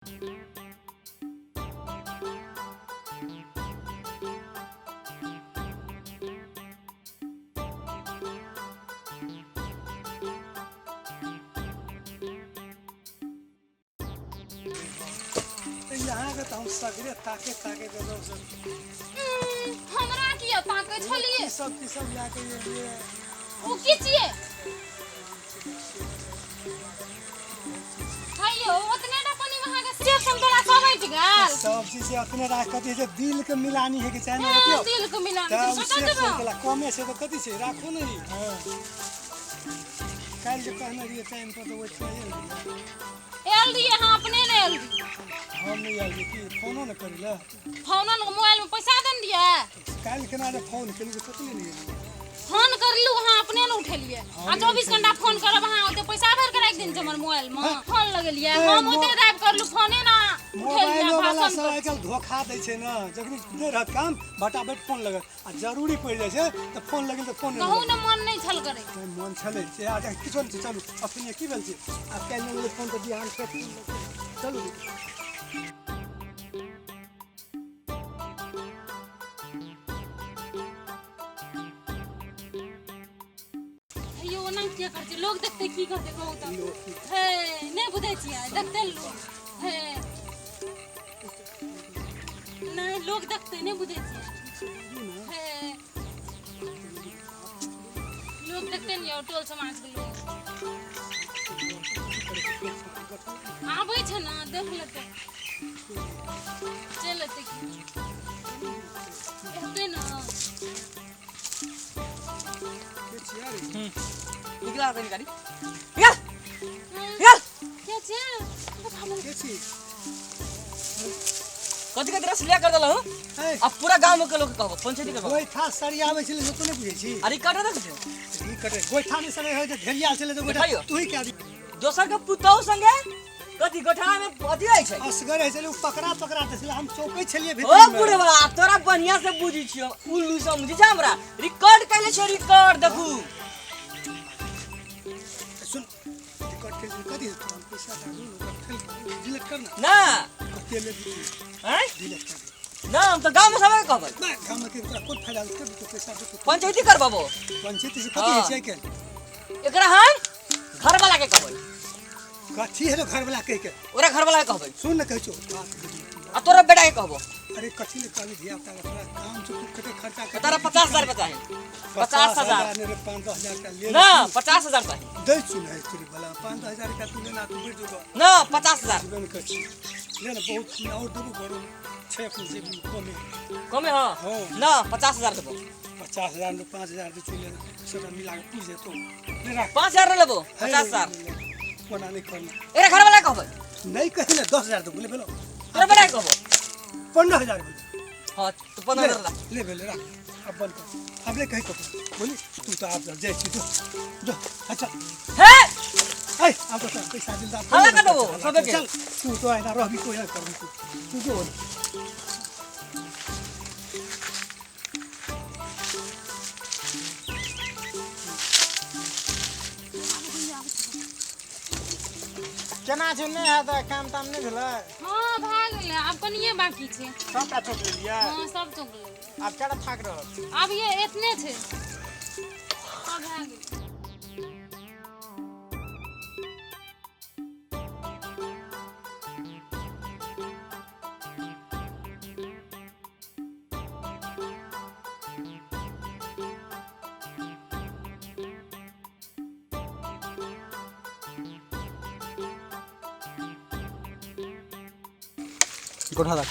यहाँ के तो हम सगरे ताके ताके गजब से। हमरा किया ताके छलिए? की सब लाके ये ओ की छिए? हैयो ओतने टा पानी में अहाँ के सेब संतोला सब हटि गेल। सब चीज से अपने राख कथी छै, दिल के मिलानी है के चाहे ना रखियो। दिल के मिलानी तब सटा सेब देबो। संतोला कमे छै तो कथी छै, राखो नहीं। हां काल्हि जे कहने रहियै टाइम पर तो ओइ आयल रहियै। आयल रहियै अहाँ अपने ने आयल रहियै। हम नहीं आयल रहियै की फोनो न करी ला। फोनो न मोबाइल में पैसा देने रहियै। काल्हि केना जे फोन केली तऽ कथी ले रहियै? फोन करलू अहाँ अपने ने उठेलियै। आ 24 घंटा फोन करब अहाँ ओते पैसा भरि के राखि देने छै हमर मोबाइल में। फोन लगेलियै हम ओते दाबि करलू फोने ना उठेलियै। मोबाइलो वाला भाषण सब कर। आइ काल्हि धोखा दै छै ने, जखनी नहि रहत काम बटाबट फोन लगत आ जरूरी पड़ि जाइ छै तऽ फोन लगेल तऽ फोन नहि कहू लगत। ने मन नहि छल करे। नहि, मन छलै से आज किछो नहि छै। चलू अपने की भेल छै, आब काल्हि नहि लगलै फोन तऽ बिहान फेर फोन लगतै। चलू हेयो ओना किया करै छै, लोग देखतै की कहतै कहू तऽ। हे नहि बुझै छियै, देखतै लोग। हे नहि लोग देखतै, नहि बुझै छियै। हे लोग देखतै ने यौ, टोल समाज के लोग आबै छै ने, देख लेतै चलि एतै की एतै ने। निकला तनी गाड़ी निकाल निकाल। के छियै? बताबू। के छी? कथी कथी रस लिया कर देलहु? हे अब पूरा गांव में के लोग कहबो पंचायती करबो। गोइठा सरियाबै छलै से तू नहि बुझै छी? अरे कट देख छै। ई कटे गोइठा नहि सरे होइ छै, ढेरिया छलै तऽ गोइठा देखाइयो। तू ही कए दी। दोसर के पुतहु संगे कथी गोठा में अथी होइ छै। असगर होइ छलै, ओ पकड़ा पकड़ा दै छलै, हम चौकै छलियै ओ भीतर में। बुढ़वा तोरा बढ़िया से बुझी छियो, उल्लू समझी छै हमरा। रिकॉर्ड कैले छै, रिकॉर्ड देखू। सुन रिकॉर्ड कैले छै, कथी तू हम पैसा दे दू, ओकरा ठेल डिलीट कर ना। ना कते लेबही तू? हैं डिलीट कर दे। ना हम तो गांव में सबके कहबै। ना गांव में के तोरा कोन फायदा होतै? तू पैसा दे तू। पंचायती करबाबो। पंचायती से कथी होइ छै आइ काल्हि? एकरा हम घर वाला के कहबै। कथी हेलो घर वाला कहि के? ओकरा घर वाला के कहबै। सुन न कहै छौ बात बुझी। आ तोरा बेटा के कहबो। अरे कथी ले कहबी धिया पुता के? तोरा काम छौ, तू कते खर्चा कर। तोरा 50,000 रुपया चाही। 50,000 नहीं रे, 5-10 हजार रुपया ले। ना 50,000 चाही। दै छु ने तेरी भला, 5-10 हजार रुपया तू लेना तू बढ़ि जेबो। ना 50,000 जीवन के छी ले ना, बहुत और देबो घरो छै अपने जेबी में कमे। कमे हां हाँ। ना 50,000 देबो। 50,000 में 5,000 दै छु ले, सबटा मिला के पुरि जेतौ। ले राख। 5,000 ले लेबो। 50,000 कोना नहीं करना। एकरा घर वाला के कहबै। नहीं कही ना 10,000 देबो ले भेलो। तोरा बेटा के कहबो। 15,000 भेलो। हां तो 15,000 ला। ले भेलो राख। अब बंद कर। अब ले कही ककरो बोली तू तो आप जाइ छी जो जो। अच्छा हे ऐ अब तो पैसा दिल दा। हल्ला कर देबो सबके। चल तू तो एना रहबी कोई ना करबी तू तू जो। केना छै नहि हैत काम ताम नहि भेलै? हां भए गेलै, आब कनिये बाकी छै। सबटा चौक लेलियै? हां सब चौक लेलियै। आब केना थाक रहल? आब ये एतने छै, सब भए गेलै। गोठा रख।